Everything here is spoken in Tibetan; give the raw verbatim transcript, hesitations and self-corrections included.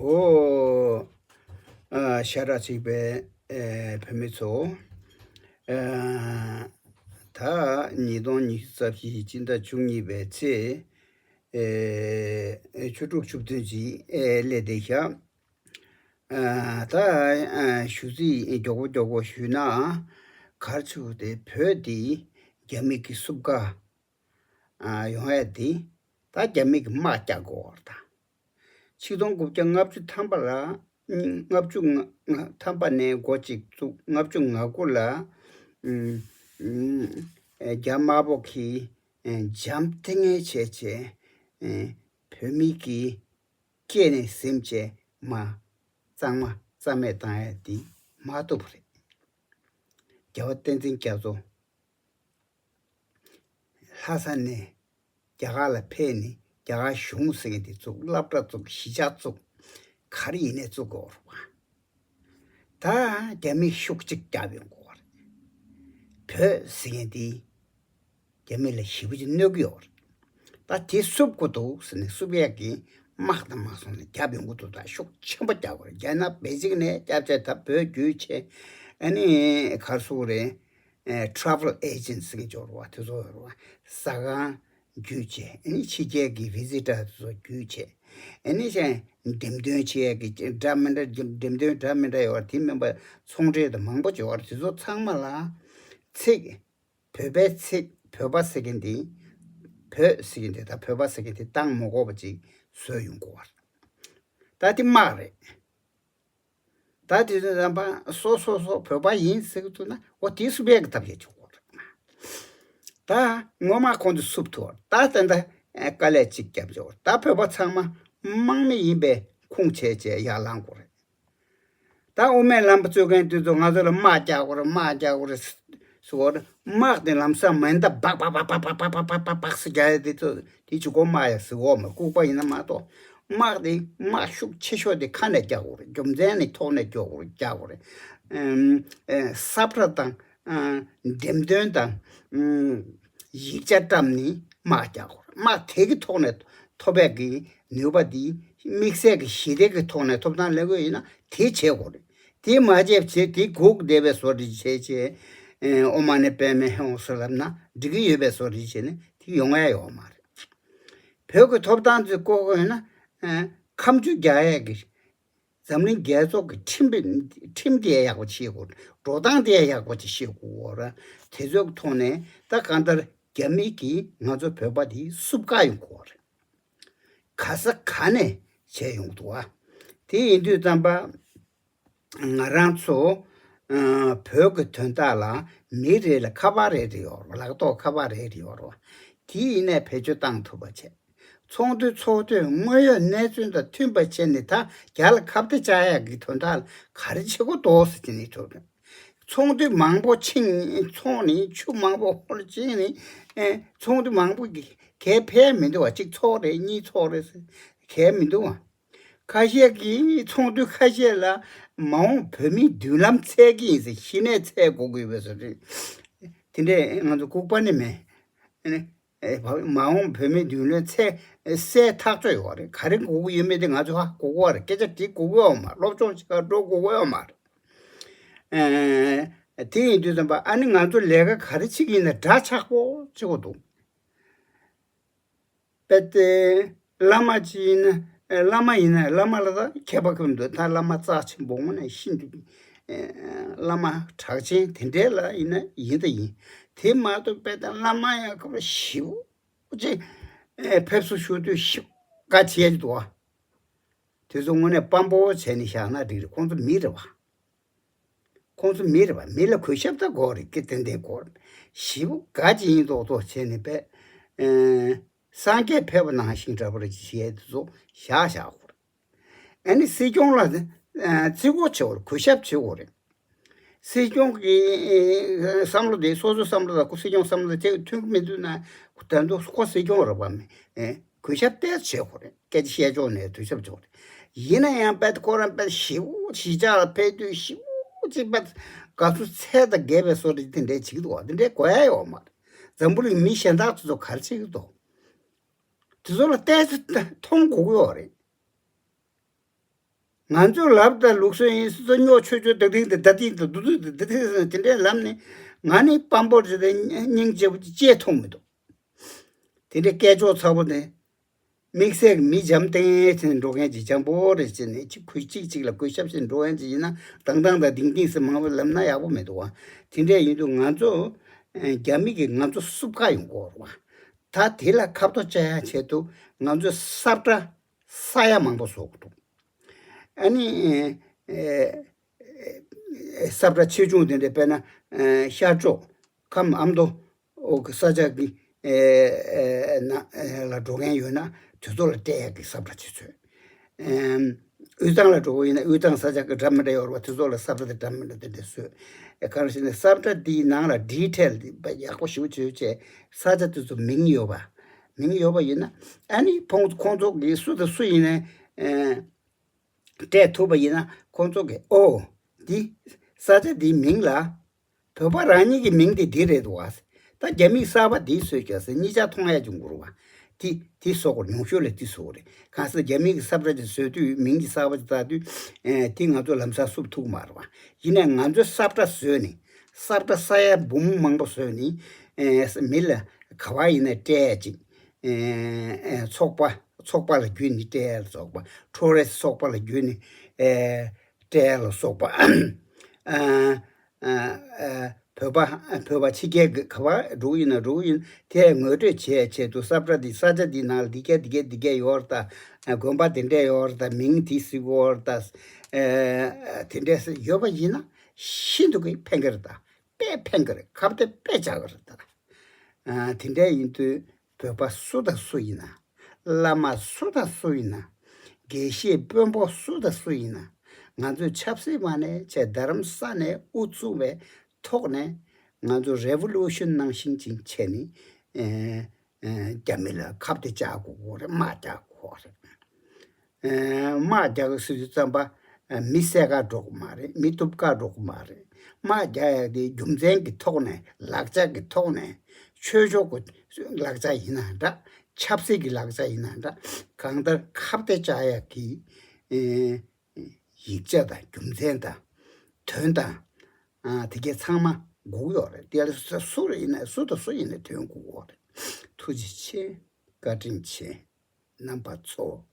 ཨོ། ཨ། ཤ་ཁྲག་གཅིག་པའི་ཨེ་བོད་མི་ཚོ། ཨ། ད་ཉིས་སྟོང་ཉི་ཤུ་རྩ་བཞི་སྤྱི་ཟླ་བཅུ་གཉིས་པའི་ཚེས་ཨེ་བཅུ་དྲུག་བཅུ་བདུན་ཅིག་ཨེ་སླེབས་བསྡད་ཤག་ཨ། ད་ཨ་ཞུ་རྩིས་མགྱོགས་པོ་མགྱོགས་པོ་ཞུས་ན། ག་རེ་ཞུ་དེ། བོད་འདི་རྒྱ་མི་གི་སྲུབས་ཀ་ཨ་ཡོང་ཡ་དེ། ད་རྒྱ་མི་གི་དམག་རྒྱག་དགོས་པ་རེད་ད། ཆིག་སྟོང་དགུ་བརྒྱ་ལྔ་བཅུ་ཐམ་པ་ལ། ལྔ་བཅུ་ང་ཐམ་པ་ནས་འགོ་ཅིག་བཙུགས། ལྔ་བཅུ་ང་དགུ་ལ། ཨུམ། ཨུམ། རྒྱ་དམར་པོ་གིས་འཇམ་ཐིང་ངེ་བྱས་བྱས། བོད་མི་གི་སྐེ་ནས་ཟིན་བྱས་མར་གཙང་མ་རྩ་མེད་བཏང་ཡ་དེ་མ་ཐུབ་པ་རེད། རྒྱལ་བ་བསྟན་འཛིན་རྒྱ་མཚོ་ལྷ་ས་ནས་རྒྱ་གར་ལ་ཕེབས་ནས་རྒྱ་གར་གཞུང་ཟེར་མཁན་དེ་བཙུགས། སློབ་གྲྭ་བཙུགས། གཞིས་ཆགས་བཙུགས། ག་རེ་ཡིན་ནའི་བཙུགས་དགོས་རེད་པ། ད་རྒྱ་མིས་ཤུགས་གཅིག་བརྒྱབ་ཡོང་དགོས་རེད། བོད་ཟེར་མཁན་དེ་རྒྱ་མི་ལ་ཞེ་པོ་ཅིག་གནོད་ཀྱི་ཡོད་རེད། ད་དེ་སྲུབ་དགོས་འདུག་ཟེར་ནས་སྲུབ་ཡག་གི་དམག་དང་དམག་ཟོང་ནས་རྒྱབ་ཡོང་གི་འདུག་ད་ཤུགས་ཆེན་པོ་རྒྱག་དགོས་རེད། རྒྱ་ནག་པེ་ཅིང་ནས་སྐྱབས་བཅོལ། ད་བོད་བརྒྱུད་བྱས། ཨ་ནི་ག་རེ་ཟེར་དགོས་རེད། ཨེ། travel agent ཟེར་མཁན་ཅིག་ཡོད་རེད་པ། དེ་ཚོ་ཡོད་རེད་པ། ཟ་ཁང་བརྒྱུད་བྱས། ཨ་ནི་ཕྱི་རྒྱལ་གྱི་བི་ཟི་ཊར་དེ་ཚོ་བརྒྱུད་བྱས། ཨ་ནི་གཞན་འགྲེམས་སྟོན་བྱེད་ཡག་གི་འདྲ་མི་འདྲ། འགྲེམས་སྟོན་འདྲ་མི་འདྲ་ཡོད་རེད། དེ་མིན་པ་ཚོང་འབྲེལ་དང་མང་པོ་ཅིག་ཡོད་རེད། དེ་ཚོ་ཚང་མ་ལ་ཚིག་བོད་པའི་ཚིག་བོད་པ་ཟེར་མཁན་དེ། བོད་ཟེར་མཁན་དེ་དང་བོད་པ་ཟེར་མཁན་དེ་བཏང་མི་དགོས་པ་ཅིག་བཟོས་ཡོང་དགོས་པ་རེད། ད་དེ་དམག་རེད། ད་དེ་ཚོ་རྣམ་པ་སོ་སོ་སོ་བོད་པ་ཡིན་ཟེར་གི་འདུག་ན། འོ་དེ་སྲུབ་ཡག་གི་ཐབས་ཤེས་བྱེད་དགོས་རེད། ད་སྔོན་མ་ཁོང་ཚོ་སྲུབ་ཐུབ། ད་ད་ད་དཀའ་ལས་གཅིག་བརྒྱབ་ཆོག་ད་བོད་པ་ཚང་མ་དམག་མི་ཡིན་པའི་ཁུངས་བྱས་བྱས་ཡར་ལངས་དགོས་རེད། ད་དབུ་མའི་ལམ་རྩོད་མཁན་དེ་ཚོ་ང་ཚོ་ལ་དམག་རྒྱག་དགོས་རེད། དམག་རྒྱག་དགོས་རེད་ཟེར་བ་རེད། དམག་དེ་ལམ་སང་མེ་མདའ་སྦག་སྦག་སྦག་སྦག་ཟེར་རྒྱག་ཡ་དེ་ཚོ་དེ་གཅིག་པོ་དམག་ཡ་ཟེར་གོ་མ། ལྐུགས་པ་ཡིན་ན་མ་གཏོགས། དམག་དེ་དམག་ཤུགས་ཆེ་ཤོས་དེ་ཁ་ནས་རྒྱག་དགོས་རེད། རྒྱུ་མཚན་ནི་ཐོག་ནས་རྒྱག་དགོས་རེད། རྒྱག་དགོས་རེད། ཨེམ། ཨེ། ས་ཁྲ་དང་། ཨ། འགྲེམས་སྟོན་དང་། ཨམ། ཡིག་ཆ་བཀྲམ་ནས་དམག་རྒྱག་དགོས་རེད། དམག་དེ་གི་ཐོག་ནས་ཐོབ་ཡག་གི་ནུས་པ་དེ་དམིགས་བསལ་གྱི་ཞི་བདེ་གི་ཐོག་ནས་ཐོབ་ཐང་ལེན་དགོས་ཡིན་ན་དེ་བྱེད་དགོས་རེད། དེ་མ་བྱས་བྱས་དེ་སྒུག་བསྡད་པའི་བཟོ་འདྲ་བྱས་བྱས། ཨེ། ཨོཾ་མ་ཎི་པདྨེ་ཧཱུྃ་ཟེར་ལབ་ན་འགྲིག་གི་ཡོད་པའི་བཟོ་འདྲ་བྱས་ནས་དེ་ཡོང་ཡ་ཡོད་མ་རེད། བོད་ཀྱི་ཐོབ་ཐང་ཚོ་བཀོག་དགོས་ཡོད་ན། ཨེ། ཁ་མཆུ་རྒྱག་ཡས་ཀྱི་འཛམ་གླིང་རྒྱལ་ཚོགས་ཀྱི་ཁྲིམས་དེ། ཁྲིམས་དེ་ཡག་པོ་བྱེད་དགོས། འགྲོ་སྟངས་དེ་ཡག་པོ་ཅིག་ཤེས་དགོས་རེད། དེ་ཚོའི་ཐོག་ནས་ད་གང་ལྟར་རྒྱ་མི་གིས་ང་ཚོ་བོད་པ་དེ་སྲུབ་བཀག་ཡོང་དགོས་རེད། ག་ས་ག་ནས་བྱས་ཡོང་འདུག་ཨ། དེ་ཡིན་དུས་ཙམ་པ། ང་རང་ཚོ་ཨ་བོད་ཀྱི་དོན་དག་ལ་མི་རེ་ལ་ཁ་པར་རེ་རེ་ཡོད་རེད། ལག་ཐོག་ཁ་པར་རེ་རེ་ཡོད་རེད། དེ་ཡིན་ནའི་བེད་སྤྱོད་བཏང་ཐུབ་པ་བྱས། ཚོགས་འདུའི་ཚོགས་དུས་དངོས་ཡོད་གནས་ཚུལ་དང་མཐུན་པ་བྱས་ནས་ད་རྒྱ་ལ་ཁ་གཏད་བཅག་ཡག་གི་དོན་དག་ལ་ག་རེ་བྱེད་དགོས་འདུག་ཟེར་གྱི་ནས་ཐུག་རེད། ཚོགས་འདུ་མང་པོ་ཕྱིན་ཚོགས་ནས་ཆུ་མང་པོ་ཧོལ་ཕྱིན་ནས། ཨེ། ཚོགས་འདུ་མང་པོ་གི་གས་ཕན་མི་འདུག་བ། གཅིག་ཚོགས་རེད། གཉིས་ཚོགས་རེད་ཟེར་གས་མི་འདུག་བ། ཁ་ཤས་ཀྱིས་ཚོགས་འདུ་ཁ་ཤས་ལ་མ་འོངས་བོད་མིའི་མདུན་ལམ་འཚོལ་གྱི་ཡིན་ཟེར། གཞི་ནས་འཚོལ་དགོས་ཀྱི་ཡོད་པའི་བཟོ་འདྲ། དེ་འདྲས་ང་ཚོ་ལྐུགས་པ་ནི་མེད། ཨེ། མ་འོངས་བོད་མིའི་མདུན་ལམ་འཚོལ་གསལ་ཐག་ཆོད་ཡོད་རེད། ག་རེ་དགོས་ཀྱི་ཡོད་མེད་དེ་ང་ཚོ་ཧ་གོ་གི་ཡོད་རེད། སྐད་ཆ་དྲི་དགོས་ཀྱི་ཡོད་མ་རེད། སློབ་སྦྱོང་བྱེད་གར་འགྲོ་དགོས་ཀྱི་ཡོད་མ་རེད། ཨེ། དེ་ཡིན་དུས་ཙམ་པ་ཨ་ནི་ང་ཚོ་ལས་ཀ་ག་རེ་བྱེད་ཀྱི་ཡིན་ན་འདྲ་ཆགས་པོ་བྱེད་དགོས་འདུག་དཔེ་དེ། བླ་མ་ཅིག་ཡིན་ན། ཨེ། བླ་མ་ཡིན་ན་བླ་མ་ལ་ད་ཁྱད་པར་གང་འདུག་ད་བླ་མ་རྩ་ཆེན་པོ་དངོས་གནས་ཤིན་ཏུ། ཨེ། བླ་མ་གྲགས་ཅན་དེ་འདྲས་ལ་ཡིན་ན་ཡིན་ད་ཡིན། དེ་མ་གཏོགས་དཔེ་ད་བླ་མ་ཡང་ཁ་པར་ཞེ་པོ་ཅིག་ཨེ། ཕེབས་བསུ་ཞུ་དུས་ཞེ་པོ་དགའ་བྱེད་ཀྱི་འདུག་བ། དེ་ཚོ་དངོས་གནས་དཔང་པོ་བྱས་ནས་བཞག་ན་འགྲིག་རེད། ཁོང་ཚོ་མི་རེད་བ། ཁོང་ཚོ་མི་རེད་བ། མི་ལ་གུས་ཞབས་ད་དགོས་རེད། ཀི་ཏན་ཏན་དགོས་རེད། ཞེ་པོ་དགའ་ཅིག་ཡིན་མདོག་མདོག་བྱས་ནས་པས། ཨེ། སངས་རྒྱས་ཕེབས་པ་ནང་བཞིན་འདྲ་པོ་རེད་ཅེས་བྱས་དེ་ཚོ་བཞག་བཞག་དགོས་རེད། ཨ་ནི་སྲིད་སྐྱོང་ལ་ཨ་བརྩི་བཀུར་བྱེད་དགོས་རེད། གུས་ཞབས་བྱེད་དགོས་རེད། སྲིད་སྐྱོང་གི་བསམ་བློ་དེ། སོ་སོའི་བསམ་བློ་དང་ཁོ་སྲིད་སྐྱོང་བསམ་བློ་དང་གཅིག་མཐུན་གྱི་མི་འདུག་ན། ད་དུང་ཁོ་སྲིད་སྐྱོང་རེད་པ། མི་ཨེ་གུས་ཞབས་ཏོག་ཙམ་བྱེད་དགོས་རེད། སྐད་ཆ་བཤད་ཕྱོགས་ནས་གུས་ཞབས་བྱེད་དགོས་རེད། ཡིན་ན་ཡང་དཔེ་ཁོ་རང་དཔེ་ཞེ་པོ་གཞིས་ཆགས་ལ་ཕེབས་དུས་ཞེ་པོ་ཅིག་དཔེ་དགའ་བསུ་ཚད་དང་རྒྱས་པའི་བཟོ་འདྲ་དེ་འདྲས་བྱེད་ཀྱི་འདུག་བ། དེ་འདྲས་དགོས་ཡ་ཡོད་མ་རེད། འཛམ་བུ་གླིང་མི་གཞན་དག་ཚོ་ཚོ་ག་རེ་བྱེད་ཀྱི་འདུག་དེ་ཚོ་ལ་ཏོག་ཙམ་མཐོང་དགོས་ཀྱི་ཡོད་རེད། ང་ཚོས་ལབ་དང་ལུགས་སྲོལ་ཡིན་སྲིད་ཚོ་སྨྱོ་ཆོས་ཆོས་དག་ཐིག་དེ་ད་ཐིག་དང་དུ་དུ་དེ་དེ་དེ་འདྲའི་ལབ་ནས། ང་ནི་དཔང་པོ་རེད་དེ་སྙིང་རྗེ་པོ་ཅིག་བྱས་མཐོང་མི་འདུག་དེ་འདྲའི་སྐད་ཅོར་ཚ་པོ་དེ། དམིགས་བསལ་མི་འཇམ་ཐིང་ཐིང་འགྲོ་མཁན་ཅིག་འཇམ་པོ་རེད་ཟེར་ནས་ཅིག་གུས་གཅིག་གཅིག་ལ་གུས་ཞབས་ཟེར་འགྲོ་མཁན་ཅིག་ཡིན་ན། དང་དང་དང་དིང་དིང་ཟེར་མང་པོ་ལབ་ན་ཡག་པོ་མི་འདུག་བ། དེ་འདྲ་ཡིན་དུས་ང་ཚོ་ཨ་རྒྱ་མི་གིས་ང་ཚོ་བསུབ་ཁ་ཡོང་གི་ཡོད་རེད་བ། ད་དེ་ལ་ཁ་ཐོག་བཅད་ཡ་ཆེད་དུ་ང་ཚོས་ས་བཀྲ་ས་ཡ་མང་པོ་བཟོ་དགོས་འདུག་ཨ་ནི་ཨེ་ཨེ་ས་བཀྲ་ཆེ་ཆུང་དེ་འདྲ། དཔེར་ན་ཨེ་ཤར་ཕྱོགས་ཁམས་ཨ་མདོ། ཨོ་གི་ས་ཆ་གི་ཨེ་ཨེ་ན་ཨེ་ལ་འགྲོ་མཁན་ཡོད་ན་དེ་ཚོ་ལ་སྤྲད་ཡག་གི་ས་བཀྲ་ཅིག་བཟོས། ཨེམ། དབུས་གཙང་ལ་འགྲོ་དགོས་ཡིན་ན་དབུས་གཙང་ས་ཆ་གི་འདྲ་མི་འདྲ་ཡོད་རེད་བ། དེ་ཚོ་ལ་ས་བཀྲ་དེ་འདྲ་མི་འདྲ་དེ་འདྲ་བཟོས། ཨེ་གང་ཞིག་ནས་ས་བཀྲ་འདིའི་ནང་ལ་ཌི་ཊེལ་འདི་ཡག་པོ་ཞེ་པོ་བྱས་བྱས། ས་ཆ་དེ་ཚོ་མིང་ཡོད་པ། མིང་ཡོད་པ་ཡིན་ན་ཨ་ནི་ཁོང་ཁོང་ཚོ་གིས་སུ་དང་སུ་ཡིན་ནའི་ཨེ་སྤྲད་ཐུབ་པ་ཡིན་ན། ཁོང་ཚོ་གིས་ཨོ་འདི་ས་ཆ་འདིའི་མིང་ལ་བོད་པ་རང་ཉིད་ཀྱི་མིང་དེ་འདི་རེད་འདུག་བ། ད་རྒྱ་མིས་གསར་པ་འདི་བཟོས་ཀྱང་ཟེར་གཉིས་ཆ་མཐོང་ཡ་བྱུང་དགོས་རེད་བ། དེ་དེ་བཟོ་དགོས། ཉུང་ཤོས་ལ་དེ་བཟོ་དགོས་རེད། གང་ཟེར་རྒྱ་མི་གིས་ས་བཀྲ་ཅིག་བཟོས་དུས། མིང་གི་གསར་པ་ཅིག་བཏགས་དུས། ཨེ་དེ་ང་ཚོ་ལམ་སང་བསུབ་ཐུབ་ཀྱི་མ་རེད་བ། ཡིན་ནའི་ང་ཚོས་ས་བཀྲ་བཟོས་ནས། ས་བཀྲ་ས་ཡ་འབུམ་མང་པོ་བཟོས་ནས། ཨེ་མི་ལ་ག་བ་ཡིན་ནའི་སྤྲད་ཡ་ཅིག་ཨེ་ཨེ་ཚོགས་པ་ཚོགས་པ་ལ་བརྒྱུད་ནས་སྤྲད་ཡ་ལ་སོགས་པ། ཊུ་རི་སི་ཊི་ཚོགས་པ་ལ་བརྒྱུད་ནས་ཨེ་སྤྲད་ཡ་ལ་སོགས་པ། ཨ་ཨ་ཨ་བོད་པ་བོད་པ་ཕྱི་རྒྱལ་གྱི་ག་བ་འགྲོ་གི་ཡིན་ན་འགྲོ་གི་ཡིན། དེ་ངོ་སྤྲོད་བྱེད་ཡ་ཆེད་དུ་ས་བཀྲ་འདི་ས་ཆ་འདི་ནང་ལ་འདི་ག་འདི་ག་འདི་ག་ཡོད་རེད་ད། དགོན་པ་འདི་འདྲ་ཡོད་རེད་ད། མིང་འདི་ཟེར་གྱི་ཡོད་རེད་ད། ཨེ་དེ་འདྲ་ཡོད་པ་ཡིན་ན་ཤིན་ཏུ་གི་ཕན་གི་རེད་ད། དཔེ་ཕན་གི་རེད། ཁ་གཏད་དཔེ་བྱ་གི་རེད་ད། ཨ་དེ་འདྲ་ཡིན་དུས་བོད་པ་སུ་དང་སུ་ཡིན་ན། བླ་མ་སུ་དང་སུ་ཡིན་ན། དགེ་བཤེས་དཔོན་པོ་སུ་དང་སུ་ཡིན་ན། ང་ཚོས་ཆབ་སྲིད་མ་ནས་བྱས། རྡ་རམ་ས་ནས་དབུ་བཙུགས་པའི་ཐོག་ནས་ང་ཚོ་རེ་ཝོ་ལུ་ཤན་ནང་བཞིན་ཅིག་བྱས་ནས། ཨེ་ཨེ་རྒྱ་མི་ལ་ཁ་གཏད་བཅག་དགོས་རེད། དམག་རྒྱག་དགོས་རེད། ཨེ་དམག་རྒྱག་ཟེར་དུས་ཙམ་པ། ཨེ་མི་བསད་ག་འགྲོ་གི་མ་རེད། མི་གཏུབ་ག་འགྲོ་གི་མ་རེད། དམག་རྒྱག་ཡག་དེ་རྒྱུ་མཚན་གྱི་ཐོག་ནས། ལག་ཆ་གི་ཐོག་ནས། ཆོས་ཕྱོགས་ཀྱི་ལག་ཆ་ཡིན་ན་འདྲ། ཆབ་སྲིད་ཀྱི་ལག་ཆ་ཡིན་ན་འདྲ། གང་ལྟར་ཁ་གཏད་བཅག་ཡག་གི་ཨེ་ཡིག་ཆ་དང་རྒྱུ་མཚན་དང་དོན་དང་། ཨ་དེ་གས་ཚང་མ་དགོས་ཡོད་རེད། དེ་ལ་སུ་སུ་རེ་ཡིན་ན། སུ་དང་སུ་ཡིན་ན་དོན་དགོས་ཡོད་རེད། ཐུགས་རྗེ་ཆེ། བཀའ་དྲིན་ཆེ། རྣམ་པ་ཚོ།